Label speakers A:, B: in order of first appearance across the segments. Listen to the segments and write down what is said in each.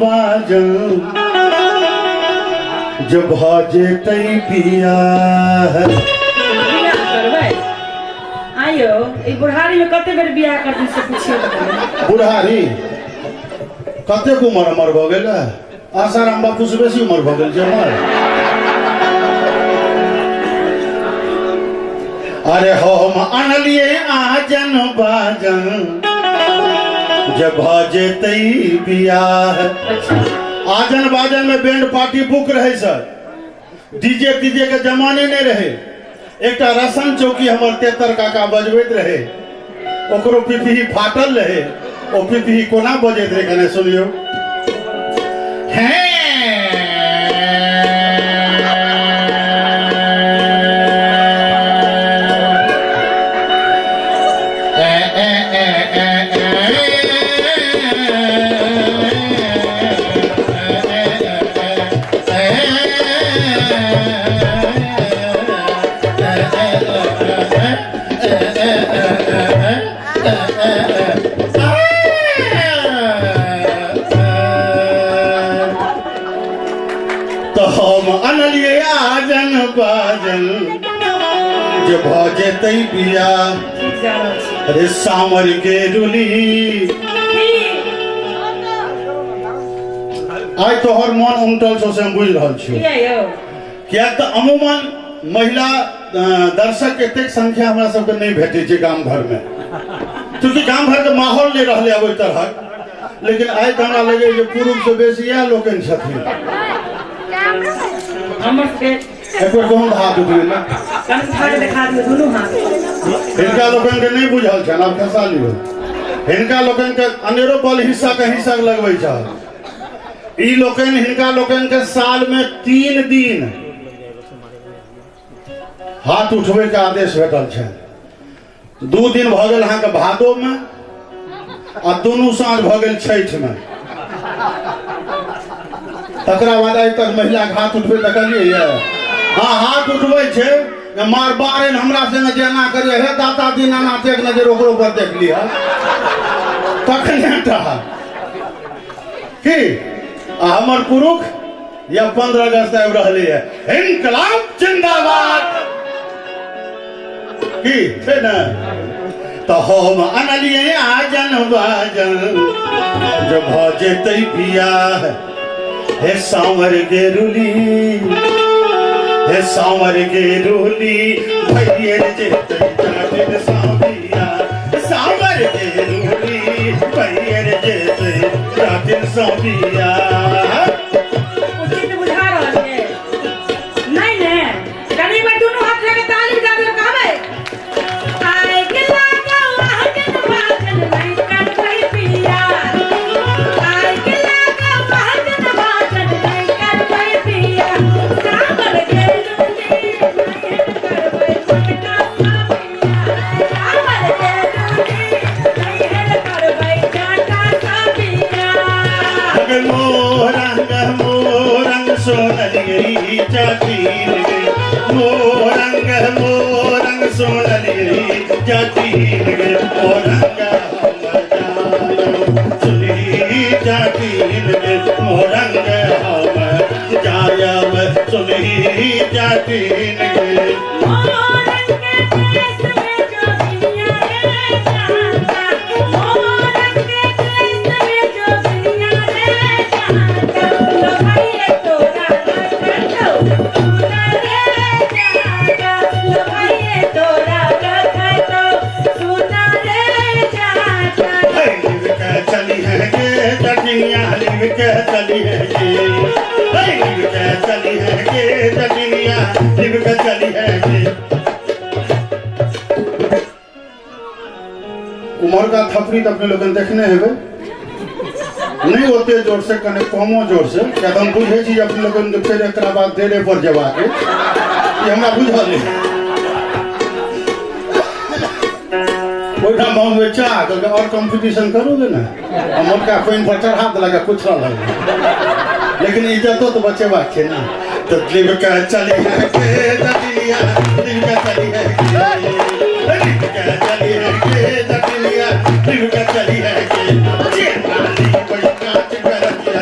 A: बाजन जे भऽ जेतै बियाह।
B: बियाह करबै आइयो ई बुढ़ारी में कते बेर बियाह करथिन से पूछियो तऽ कनी।
A: बुढ़ारी कतेक उमर हमर भऽ गेल है? आसाराम बापू से बेसी उमर भऽ गेल छै हमर। अरे हम अनलिए आजन बाजन जे भऽ जेतै बियाह। आजन बाजन में बैंड पार्टी बुक रहे सर, डीजे तीजे के जमाने नहीं रहे। एकटा रसन चौकी हमर तेतर काका बजबैत रहे, ओकरो पिपही फाटल रहे, ओ पिपही कोना बजैत रहे कने सुनियो। तऽ हम अनलियै आजन बाजन जे भऽ जेतै बियाह।
B: ठीक जा रहल छी।
A: अरे सामर के रुली आइ तोहर मन उमटल छौ से हम बुझि रहल छी।
B: किया यौ?
A: किएक तऽ अमूमन महिला दर्शक के एतेक संख्या हमरा सबके नहि भेटै छै गाम घरमे, चूँकि गाम घरके माहौल नहि रहलै आब ओहि तरहक। लेकिन आइ तऽ हमरा लगैए जे पुरुषसँ बेसी इएह लोकनि छथिन।
B: हमर सबके
A: एक बेर कहूँ हाथ उठबै ने
B: कनि उठा के देखा दियौ दुनू हाथ।
A: हिनका लोकनिके नहि बुझल छनि, आब खसा लियौ। हिनका लोकनिके अनेरो बल हिस्सा के हिस्सा लगबै छल ई लोकनि। हिनका लोकनिके साल में 3 दिन हाथ उठबै के आदेश भेटल छनि। 2 दिन भऽ गेल अहाँके भादो में आ दुनू साँझ भऽ गेल छठि में। तकरा बाद आइ तक महिला के हाथ उठबै देखलियै ये? हाँ, हाथ उठबै छै जे मार बारन हमरा संगे जे एना करिए, हे दाता दिन एना एक नजर ओकरो पर देख लिह तखने टा की। आ हमर पुरुख या 15 अगस्त आबि रहलै है, इनकलाब जिंदाबाद की छै ने। तऽ हम अनलियै आजन बाजन जे भऽ जेतै बियाह। हे साँवर के रुली, हे साँवर के रुली भैये जेतै जाजिन साँविया। साँवर के रुली भैये जेतै जाजिन साँविया।
B: उचित बुझा रहल छै नहीं ने? कनी बार दुनू हाथ लगे ताली बजा दियो। कहबै आइ के लागल आहजन बाजन नहीं करबै पिया। आइ के लागल आहजन बाजन नहीं करबै पिया। सावर के रुली नहीं करबै मोटका साबिया। सावर के रुली नहीं करबै जाटा साबिया।
A: मोरंग मोरंग सोनलियै जातीर गे, मोरंग मोरंग सोनलियै जातीर गे, मोरंग हमर जायब सुनही जातीर गे, मोरंग हमर जायब सुनही जातीर गे।
B: मोरंग के देश में जोगिनिया रे जाता, मोरंग के देश में जोगिनिया रे जाता, लो भाई तोरा रखतो सुना रे जाता, लो भाई तोरा रखतो सुना रे जाता।
A: लिव के चली है गे जटिनिया, लिव के चली है गे, लिव के चली है गे जटिनिया, लिव के चली है गे। उमरका थपड़ी तऽ अपने लोकनि देखने हेबै, नहि ओते जोर से, कने कमो जोर से, किया तऽ हम बुझै छी जे अपने लोकनि के फेर एकरा बाद डेरे पर जेबाक अछि, ई हमरा बुझल अछि। ओहिठाम मंगबै चाह, कहलकै और कंपटीशन करोगे ने, आ मोटका पानि पर चढ़ा देलक आ कुचरऽ लगलै। लेकिन इज्जतो तऽ बचेबाक छै ने। तऽ लिव के चली है के जटिलिया, लिव के चली है के, लिव के चली है के जटिलिया, लिव के चली है के। जे नानी कोई कांच कर दिया।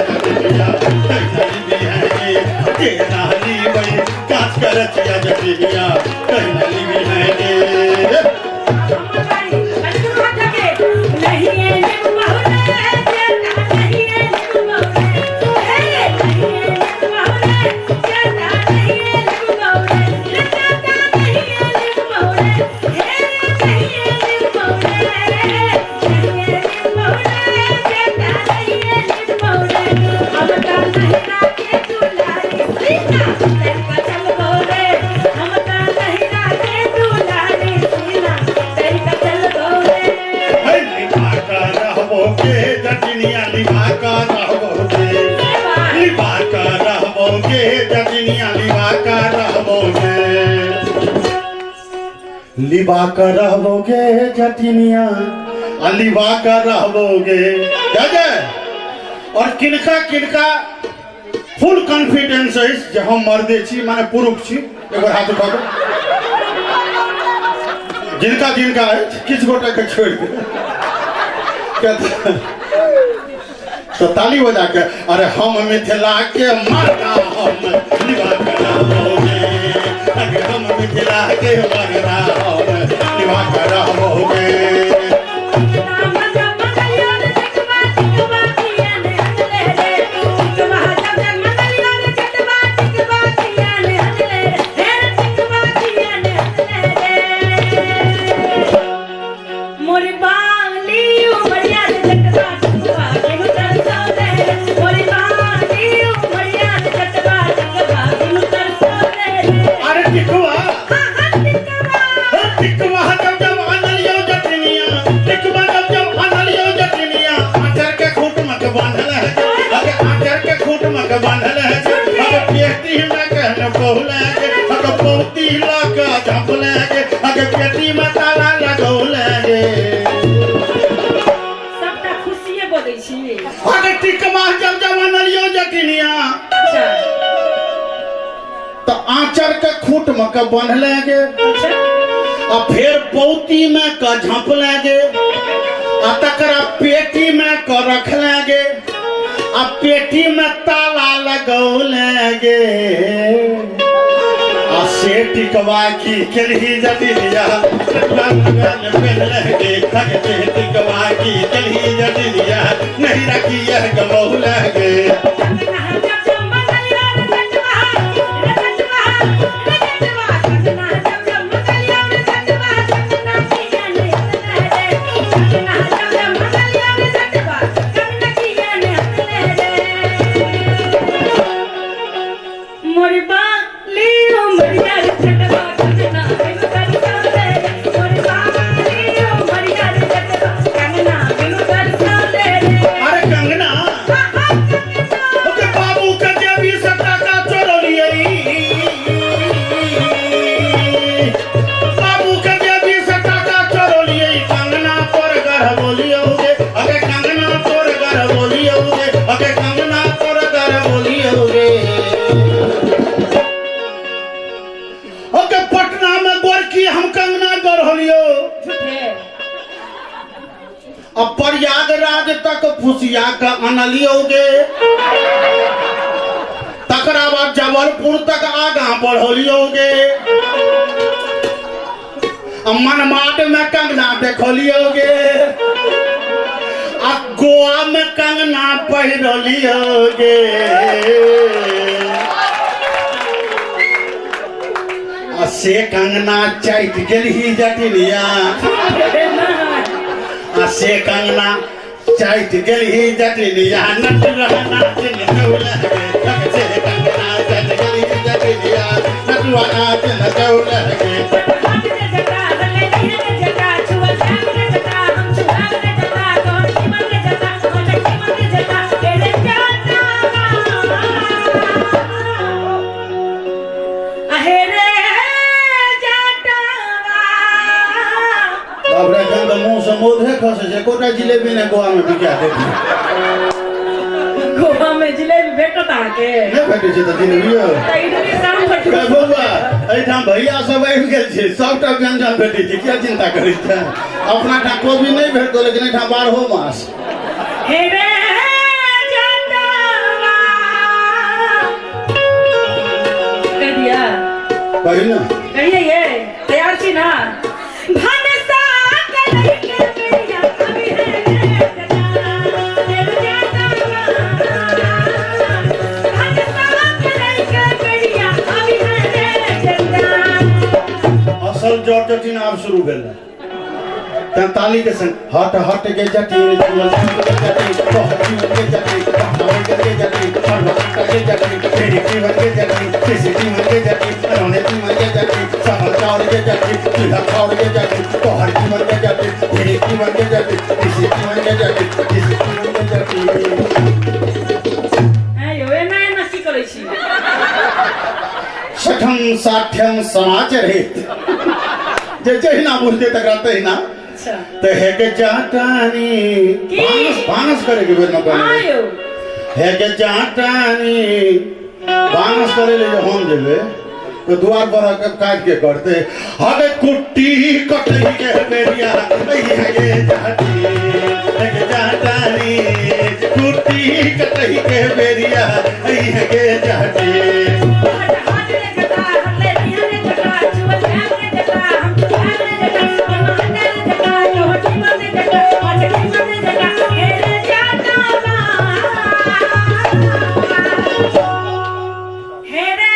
A: लिबा कर रहबोगे जटिनिया आ लिबा कर रहबोगे जय जय। और किनका किनका फुल कॉन्फिडेंस अछि जे हम मर्दे छी, माने पुरुष छी, एक बार हाथ उठा कऽ। जिनका जिनका अछि, किछु गोटे के छोड़ि दे तो ताली बजा के। अरे हम मिथिला के मर्दा, हम निभा के रहबोगे। अरे हम मिथिला के मर्दा, हम निभा के रहबोगे।
B: मोर बाली उमरिया रे चटवा चटवा बिनु तरसौले, मोर बाली उमरिया रे चटवा चटवा बिनु तरसौले।
A: अरे टिकवा।
B: हाँ हाँ, टिकवा।
A: टिकवा जब जब अनलियो जटनिया, टिकवा जब जब अनलियो जटनिया, आचर के खूट मत बांधल है। अरे आचर के खूट मत बांधल है। अरे पेटी में कहन बहुल है। अरे पौती लग झपल है। अरे पेटी में ताला लगौल है।
B: सबटा खुशिये बजै छी।
A: अरे टिकवा जब जब अनलियो जटनिया तो आचर के खूट में के बांधल है। आ फेर पौती में क झप लगे, आ तकरा पेटी में क रख लगे, आ पेटी में ताला लगौ लगे। आ से टिकवा की केलही जटिलिया पेन लगे। से टिकवा की केलही जटिलिया नहीं रखी यह गमौ लगे। अरे कंगना, ओके बाबू के जेबी से टाका चोरलियै, बाबू के जेबी से टाका चोरलियै, कंगना तोर घर बोलियौ गे। अरे कंगना तोर घर बोलियौ गे। अरे कंगना तोर घर बोलियौ गे। ओके पटना में गोरकी हम कंगना गढ़लियौ, अब प्रयागराज तक फुसिया के अनलियौ गे, तकरा बाद जबलपुर तक आगा बढ़लियौ गे, आ मनमाड में कंगना देखलियौ गे, आ गोवा में कंगना पहिरलियौ गे। आ से कंगना चैत गेलही जटिलिया, आ से कंगना चैत गेलही जटिलिया नट रहना चिन चौल गे। से कंगना चैत गेलही जटिलिया नटुआ नाच न चौल गे। बाप रे, एखन तऽ मुँह से मौधे खसै छै, एकोटा जिलेबी नहि गोवा मे बिका देती।
B: गोवा में जिलेबी भेटत अहाँके?
A: नहि भेटै छै तऽ जिलेबियो।
B: तऽ इडली सांभर।
A: कहे बौआ, एहिठाम भैया सब आबि गेल छै, सबटा व्यंजन भेटै छै, किया चिंता करै छै? अपना ठाम कोबी नहि भेटतौ, लेकिन एहिठाम बारहो मास।
B: हे रे जटवा, कह दिया।
A: कही ने।
B: कहिए, ये तैयार छी ना? भनसा कलई के बेरिया अभी है रे जटा, तेरे जटवा। भनसा कलई के बेरिया अभी है रे जटा।
A: असल जट जटिन आब शुरू भेल है। तैंताली के संग हट हट के जटिन जुअल के जटिन तोहर जीवन के जटिन पहनावे के जटिन परवत के जटिन तेरी जीवन के जटिन किसी जीवन के जटिन रोने जीवन के जटिन समल चावल के जटिन चूल्हा छाउर के जटिन तोहर जीवन के जटिन तेरी जीवन के जटिन किसी जीवन के जटिन किसी जीवन के जटिन।
B: हैं यौ, एना एना की करै छी?
A: छठम साठ्यम समाचरित। जे जहिना बुझतै तकरा तहिना।
B: अच्छा।
A: तऽ हे के जाटानी।
B: की?
A: भानस भानस करे के बेर में कहने
B: हाँ यौ।
A: हे के जाटानी, भानस करे ले जे हम जेबै तो द्वार पर आके काज के करते। हगे कुट्टी कटई के बेरिया हे के जाटी, हे के जाटानी, कुट्टी कटई के बेरिया हे के जाटी।
B: हट हट रे जटा, हमले दिया रे जटा, चुअल भाग रे जटा, हम तो भाग रे जटा, हम हटा रे जटा, चौहटी मन रे जटा, पाँचटी मन रे जटा, हे रे जाटा बा, हे रे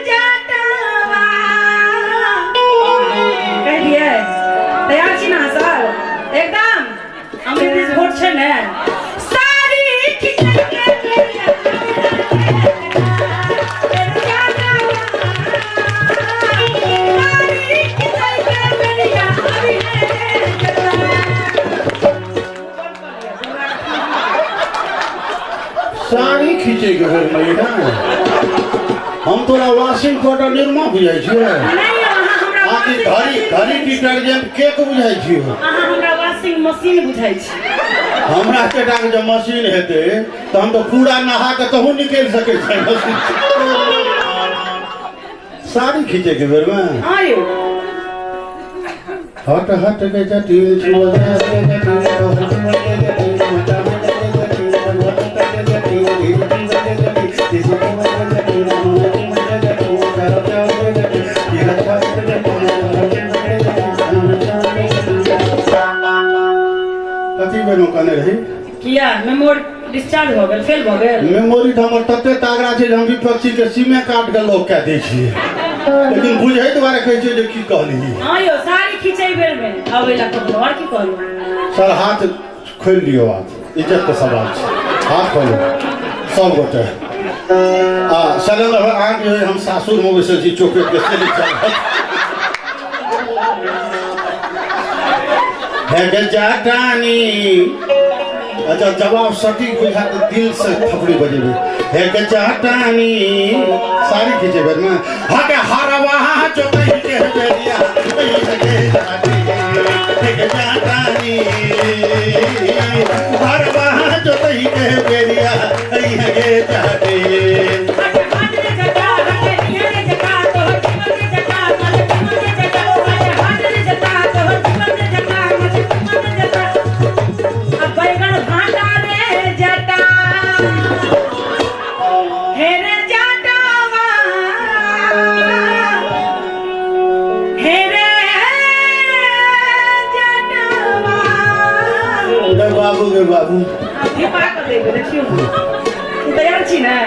B: जाटवा। कहि दियै, तैयार छी ना सब एकदम? हमरे दिस वोट छै ने? सारी खिचै के बेरिया, सारी खिचै के बेरिया, अभी हे जटवा।
A: साड़ी खींचे के बेर में ना हम तोरा वॉशिंग पाउडर निरमा बुझाइ छियै?
B: नहीं, अहाँ हमरा
A: आकि
B: washing
A: घड़ी
B: machine
A: घड़ी
B: बुझाइ छी।
A: डिटर्जेंट केक बुझाइ छियै?
B: अहाँ हमरा वॉशिंग मशीन बुझाइ छी।
A: हमरा एतेटाके जे मशीन हेतै तऽ हम तऽ पूरा नहा कऽ तहू निकलि सकै छियै मशीन। साड़ी खींचे के बेर में।
B: हाँ यौ।
A: हट हट के जटिल छुअल के जटिल, हट के जटिल, मचा के जटिल, हट के जटिल, के जटिल, किसी के जटिल, के जटिल, के जटिल, कथी बेर में कहने रही?
B: किया मेमोरी डिस्चार्ज भऽ गेल, फेल भऽ गेल?
A: मेमोरी तऽ हमर तते तागड़ा छै जे हम विपक्षी के सीमे काट के लॉक कए दै छियै, लेकिन बुझै दुआरे कहै छियै जे की कहलियै।
B: हँ यौ, साड़ी खींचै बेर मे अबै ला कहलहुँ, आओर की कहलहुँ?
A: सर, हाथ खोलि लियौ, हाथ इज्जत के सवाल छै। हाथ खोलू सब गोटे। आ शैलेन्द्र भाई, अहाँके हम सासुर मे बैसल छी, चौकेट के से चल हे गे जाटानी। अच्छा, जवाब सटीक बुझा तऽ दिल से थपड़ी बजेबै। हे गे जाटानी, साड़ी खींचेबै ने, हके हरवा जोतै के बेरिया, हे गे जाटी, हे गे जाटानी, हरवा जोतै के बेरिया, हे गे जाटी।
B: हट हट रे जटा, हट दिया रे जटा, तोहर जीवन रे जटा, मज जीवन रे जटा, हट हट रे जटा, तोहर जीवन रे जटा, मज जीवन रे जटा, अब बैगन भांटा रे जटा, हे रे जटावा, हे रे जटावा।
A: गे बाबू, गे बाबू।
B: आब धिपा कऽ देबै, देखियौ। तैयार छी ने?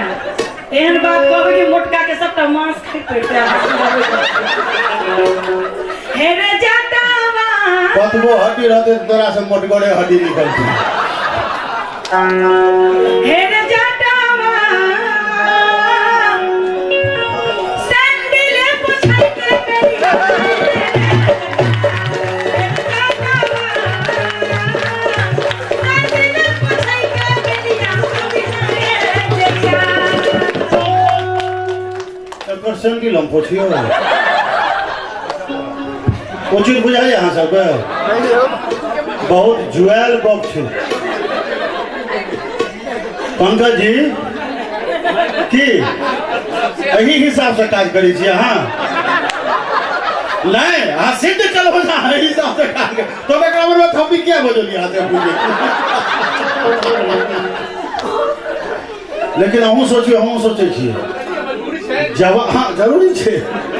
B: एहन बात कहबै कि मोटका के सबटा मांस खाइ पड़तै। हे रे जटावा।
A: कतबो हड्डी रहतै तऽ तोरा से मोटगरे हड्डी निकलतै।
B: हे रे जटावा, सैंडल पुछै के बेरिया, हे रे जटावा, सैंडल पुछै के बेरिया, हे जटा।
A: एकर सैंडिल हम पोछियो? उचित बुझाइए अहाँ सबके? बहुत जुआयल गप छै पंकज जी। की एही हिसाब से काज करै छी अहाँ? नहि, अहाँ सिद्ध केलहुँ ने एही हिसाब से काज कर, तब एकरा बारेमे थप्पी किया बजलियै अहाँ से बुझै? लेकिन अहूँ सोचियौ, हमहूँ सोचै छियै जब, हाँ, जरूरी छै,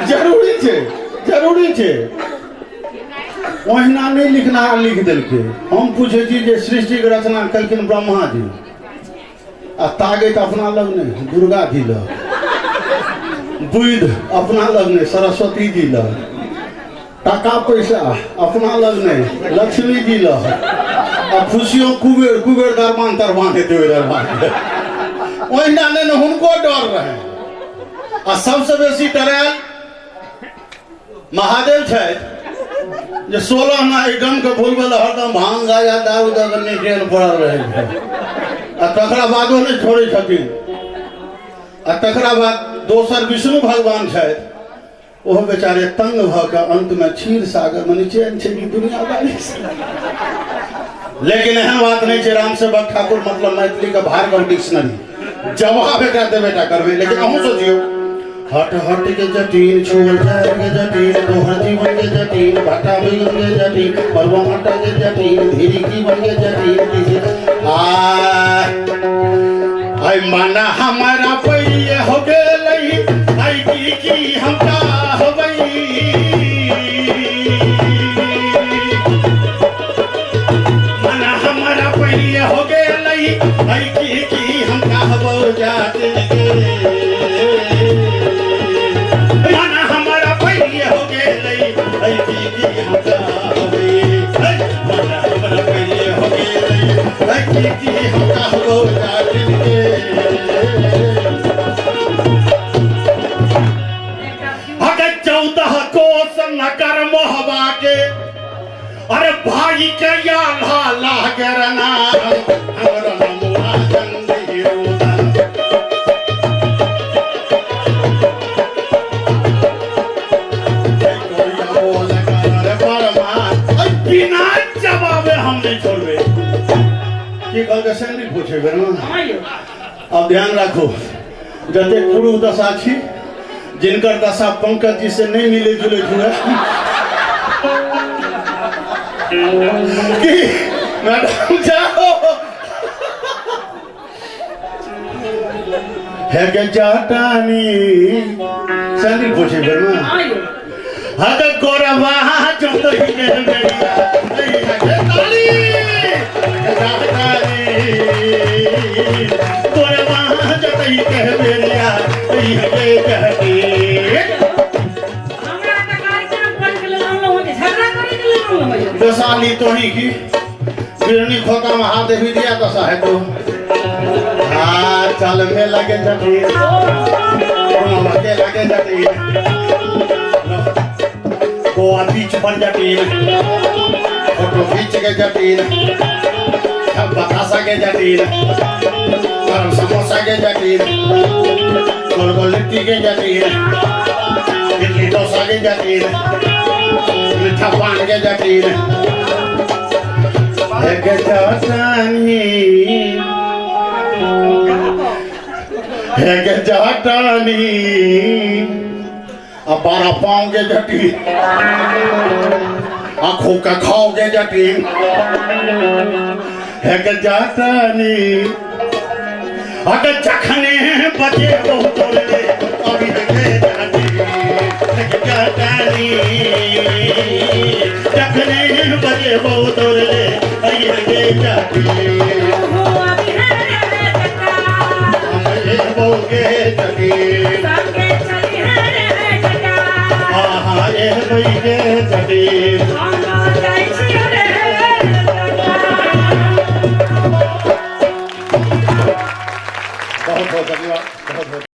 A: जरूरी छै, जरूरी छै। ओहिना नहि लिखना लिख देलकै। हम पूछै छी जे सृष्टिके रचना केलखिन ब्रह्मा जी आ तागत अपना लग नहि, दुर्गा जी लग, बुद्धि अपना लग नहि, सरस्वती जी लग, टाका पैसा अपना लग नहि, लक्ष्मी जी लग, आ खुशियों कुबेर, कुबेर दरमान तरमान हेतै ओहि दरमान। ओहिना नहि ने हुनको डर रहै। आ सबसँ बेसी डरायल महादेव छथि जे 16 आना एकदम के भूलबै लए हरदम भांग गाजा दारू दऽ कऽ निचेन पड़ल रहै छै, आ तकरा बादो नहि छोड़ै छथिन। आ तकरा बाद दोसर विष्णु भगवान छथि। ओहो बेचारे तंग भऽ कऽ अंतमे क्षीर सागरमे निचैन छै कि दुनियादारी से। लेकिन एहन बात नहि छै रामसेवक ठाकुर मतलब मैथिली के भार्गव डिक्शनरी जवाब एकरा देबे टा करबै लेकिन अहूँ सोचियौ हट हट के जटिन छुअल जाय के जटिन तोहर जीवन के जटिन भाटा बैगन के जटिन परुआ आटा के जटिन धीरी जीवन के जटिन तीसी आ आई माना हमारा पैये हो गेलै आई की की हम चाहबै मना हमारा पैये हो गेलै आई की की हम चाहबौ जाते के मना हमारा पैये हो गेलै आई की की हम चाहबै ऐ, मना हमारा पैये हो गेलै आई की की हम चाहबौ जाते के अगर 14 कोस नगर मोहबा के अरे भाई के याला लागे रना हमरा नमुआ चंदी रोदन बिना जवाबे हम नहीं छोड़बे की कहलकै से नहि पूछेबै ने।
B: हाँ यौ।
A: अब ध्यान राखू जतेक पुरुष दशा छी जिनकर दशा पंकज जी से नहीं मिले जुले हुए कि मैडम जाओ हे के जाटानी सैंडल पूछे फिर ना
B: हाँ यौ।
A: हद गोरवा जो तो ही के बेड़िया ऐ के ताली जाटानी गोरवा जो तो ही के बेड़िया ऐ के जाटी
B: हमरा तऽ कार्यक्रम करैके लेल अनलहुँ हँ कि झगड़ा करैके लेल अनलहुँ हँ यौ?
A: दशा ली तो ही की बिरनी खोता में हाथ भी दिया दशा है तो हाँ चल में लगे जटी के लगे जटी गोवा बीच पर जटी फोटो खींच के जटी बतासा के जटी गरम समोसा के जटी गोल गोल लिट्टी के जटी इडली डोसा के जटी मीठा पान के जटी एक जटानी एक जटानी अब 12 पाँव के जटी आंखों का खाओगे जटी एक जटानी अगर जखने बजे बहुत तोरे अभी के जाती एक जटानी जखने बजे बहुत तोरे अभी के जाती
B: हो अभी है रे टका।
A: हम ये बोगे जटी
B: संगे चली है रे टका।
A: आहा ये बोगे जटी
B: हम जाइ छियै रे टका।
A: बहुत बहुत धन्यवाद, बहुत बहुत।